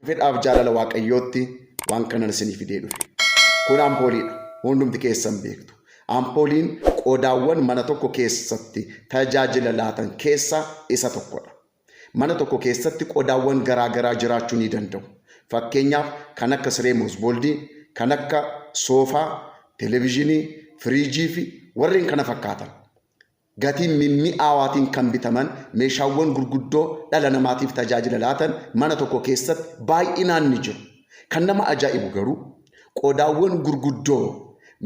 Fedhaaf jaalala Waaqayyootti waan kanan isinii fidee dhufe. Kun ampooliidha. Hundumti keessan beektu. Ampooliin qodaawwan mana tokko keessatti tajaajila laatan keessaa isa tokkodha. Mana tokko keessatti qodaawwan garaa garaa jiraachuu ni danda'u. Fakkeenyaaf kan akka siree moosbooldii, kan akka soofaa, televizhinii, firiijii fi warreen kana fakkaatan. Gatii mimmi'aawaatiin kan bitaman meeshaawwan gurguddoo dhala namaatiif tajaajila laatan mana tokko keessatti baay'inaan ni jiru. Kan nama ajaa'ibu garuu qodaawwan gurguddoo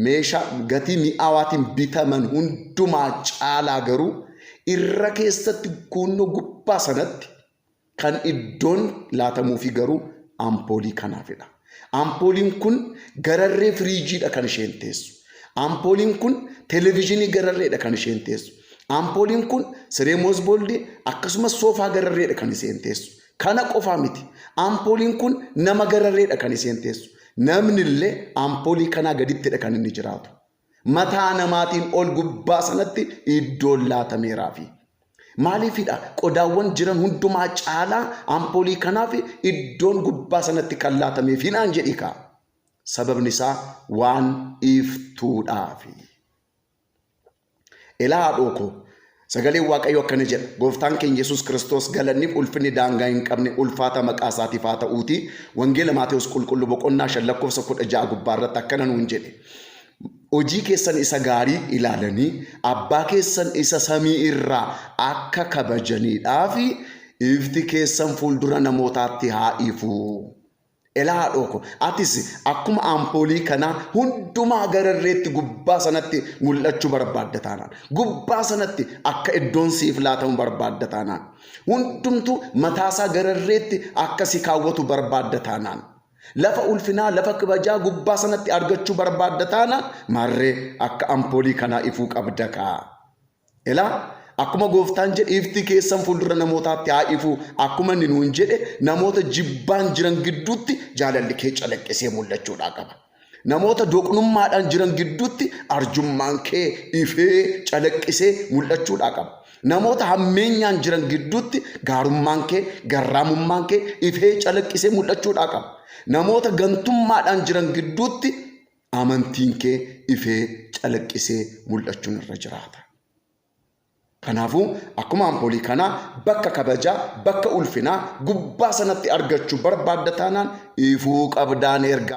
meeshaa gatii mi'aawaatiin bitaman hundumaa caalaa garuu irra keessatti kuunnoo gubbaa sanatti kan iddoon laatamuufi garuu ampoolii kanaafidha. Ampooliin kun gararree firiijiidha kan isheen teessu. Ampooliin kun televezyiinii gararreedha kan isheen teessu. Ampooliin kun siree moosbooldii akkasumas soofaa gararreedha kan isheen teessu. Kana qofaa miti. Ampooliin kun nama gararreedha kan isheen teessu. Namni illee ampoolii kanaa gadittidha kan inni jiraatu. Mataa namaatiin ol gubbaa sanatti iddoon laatameeraafi. Maaliifidha? Qodaawwan jiran hundumaa caalaa ampoolii kanaaf iddoon gubbaa sanatti kan laatameefi naan jedhi kaa. Sababni isaa waan iftuudhaafi. Elaa haadhoo koo, sagaleen Waaqayyoo akkana jedha. Gooftaan keenya Yesuus Kiristoos galanniif ulfinni daangaa hin qabne ulfaata maqaa isaatiif haa ta'uuti. Wangeela Maatewos Qulqulluu boqonnaa 5 lakkoofsa 16 gubbaa irratti akkana nuun jedhe. Hojii keessan isa gaarii ilaalanii abbaa keessan isa samii irraa akka kabajaniidhaaf ifti keessan fuuldura namootaatti haa ifu. Elaa haadhoo ko, atis akkuma ampoolii kanaa hundumaa gararreetti gubbaa sanatti mul'achuu barbaadda taanaan, gubbaa sanatti akka iddoon siif laatamu barbaadda taanaan, hundumtuu mataasaa gararreetti akka si kaawwatu barbaadda taanaan, lafa ulfinaa, lafa kabajaa gubbaa sanatti argachuu barbaadda taanaan, maarree akka ampoolii kanaa ifuu qabda kaa. Elaa akkuma gooftaan jedhe ifti keessan fuuldura namootaatti haa ifu akkuma inni nuun jedhe namoota jibbaan jiran gidduutti jaalalli kee calaqqisee mul'achuudhaa qaba. Namoota doqnummaadhaan jiran gidduutti arjummaan kee ifee calaqqisee mul'achuudhaa qaba. Namoota hammeenyaan jiran gidduutti gaarummaan kee, garraamummaan kee ifee calaqqisee mul'achuudhaa qaba. Namoota gantummaadhaan jiran gidduutti amantiin kee ifee calaqqisee mul'achuun irra jiraata. Kanaafuu akkuma ampoolii kanaa bakka kabajaa, bakka ulfinaa gubbaa sanatti argachuu barbaadda taanaan ifuu qabdaan erga.